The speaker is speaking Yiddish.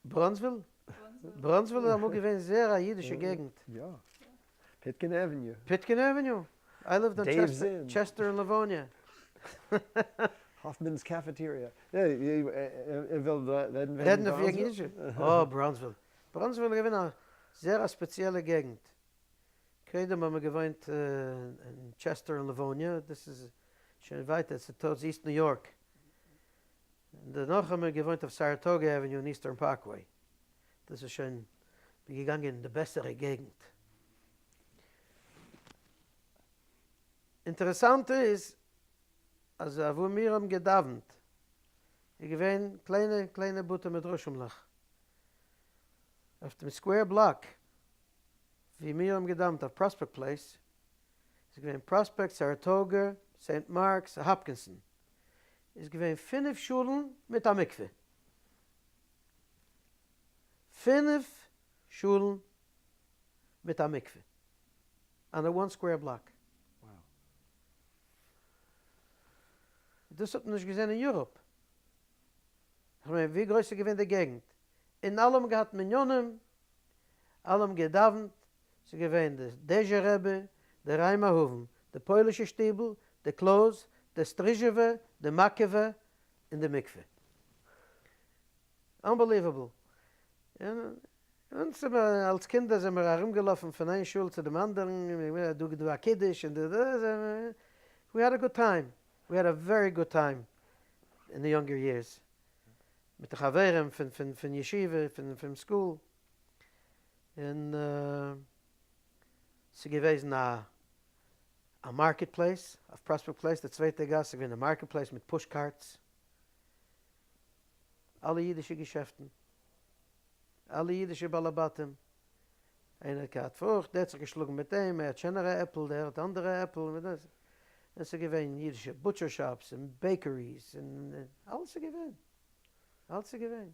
בראנזוויל? בראנזוויל איז אמאל געווען זייער א אידישע געגנט. יא. Pitkin Avenue. Pitkin Avenue. I lived on Chester און Livonia. Hoffman's Cafeteria. איר ווילט רעדן וועגן בראנזוויל? אה, בראנזוויל. בראנזוויל איז געווען א זייער א ספעציעלע געגנט. קודם האבן מיר געוואוינט אין Chester און Livonia, דאס איז שוין ווייטער, ס'איז towards East New York. און דערנאך האבן מיר געוואוינט אויף Saratoga Avenue און Eastern Parkway, דאס איז שוין מיר געגאנגען אין די בעסערע געגנט. אינטערעסאנט איז אז אוואו מיר האבן געדאווענט איז געווען קליינע קליינע בתי מדרשים'לעך אויף דעם square block ווי מיר האבן געדאווענט אויף Prospect Place איז געווען Prospect, Saratoga, Saint Mark's, Hopkinson איז געווען פינף שולן מיט א מקווה. פינף שולן מיט א מקווה. On a one square block. דאס האט מען נישט געזען אין Europe. כ'מיין ווי גרויס איז געווען די געגנט. און אלע האבן געהאט מניינים, אלע האבן געדאווענט, ס'איז געווען די דעזשער רבי, די ריימער אהבן, די פוילישע שטיבל, די קלויז, די סטריזשעווע, די מאקעווע, און די מקווה. Unbelievable. און אונז זעמער אלס קינדער זעמער ארומגעלאפן פון איין שול צו דעם אנדערן, דא דא א קידוש און דא דא, we had a good time, we had a very good time אין די younger years, מיט די חברים פון פון פון ישיבה, פון פון school. און ס'איז געוועזן א א market place אויף Prospect Place, די צווייטע גאס איז געווען די market place מיט push carts, אלע אידישע געשעפטן, אלע אידישע בעלי בתים, איינער האט געהאט פרוכט, דער האט זיך געשלאגן מיט דעם, ער האט שענערע עפל, דער האט אנדערע עפל, און ס'איז געווען אידישע butcher shops און bakeries און אלעס איז געווען, אלעס איז געווען.